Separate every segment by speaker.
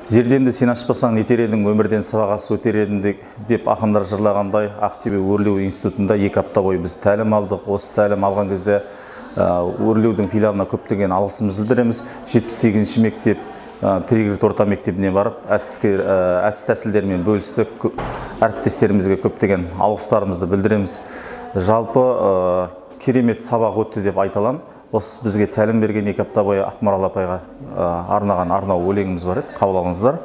Speaker 1: Зердемді сен ашпасаң нетер едің, өмірден сабағасыз өтер едім деп ақындар жырлағандай, Ақтөбе өрлеу институтында 2 апта бойы біз тәлім алдық. Осы тәлім алған кезде өрлеудің филиалына көптеген алғысымызды білдіреміз. 78-ші мектеп Перегрет орта мектебіне барып, әдіс тәсілдермен бөлістік, әріптестерімізге көптеген алғыстарымызды білдіреміз. Жалпы керемет сабақ өтті деп айта аламын. Осы бізге тәлім берген 2 апта бойы Ақмарал апайға арнаған арнау өлеңіміз бар еді, қабыл алыңыздар.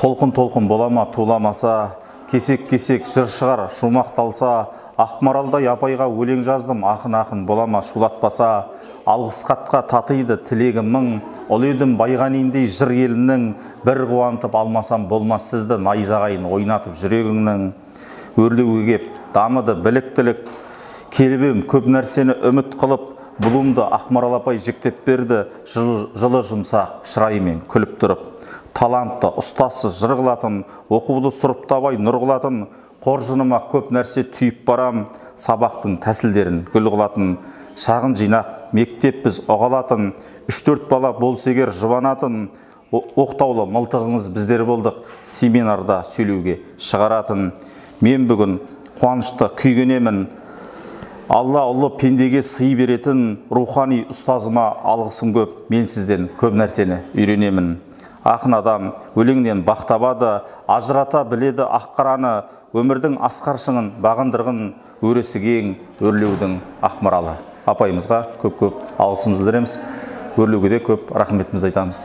Speaker 1: Толқын-толқын бола ма, туламаса, кесек-кесек жыр шығар, шумақталса, Ақмаралдай апайға өлең жаздым, ақын-ақын бола ма, шулатпаса, алғыс хатқа татиды тілегім мың, ұл едім Байғаниндей жыр елінің, бір қуантып алмасам болмас сізді, найзағайын ойнатып жүрегіңнің. Өрлеуге кеп дамыды біліктілік, келіп ем көп нәрсені үміт қылып, бұлымды Ақмарал апай жіктеп берді, жылы жұмсақ шырайымен күліп тұрып. Талантты, ұстазсыз жыр қылатын, оқуды сұрыптабай нұр қылатын, қоржыныма көп нәрсе түйіп барам, сабақтың тәсілдерін гүл қылатын. Шағын жинақ мектеп біз ұғалатын, 3-4 бала болса егер жұбанатын, оқтаулы мылтығыңыз біздер болдық, семинарда сөйлеуге шығаратын. Мен бүгін қуанышты күйгенемін, Алла ұлы пендеге сый беретін, рухани ұстазыма алғысым көп, мен сізден көп нәрсені үйренемін. Ақын адам өлеңнен бақ табады, ажырата біледі ақ қараны, өмірдің асқар шыңын бағындырғын, өресі кең өрлеудің Ақмаралы. Апайымызға көп-көп алғысымызды білдіреміз, өрлеуге де көп рахметімізді айтамыз.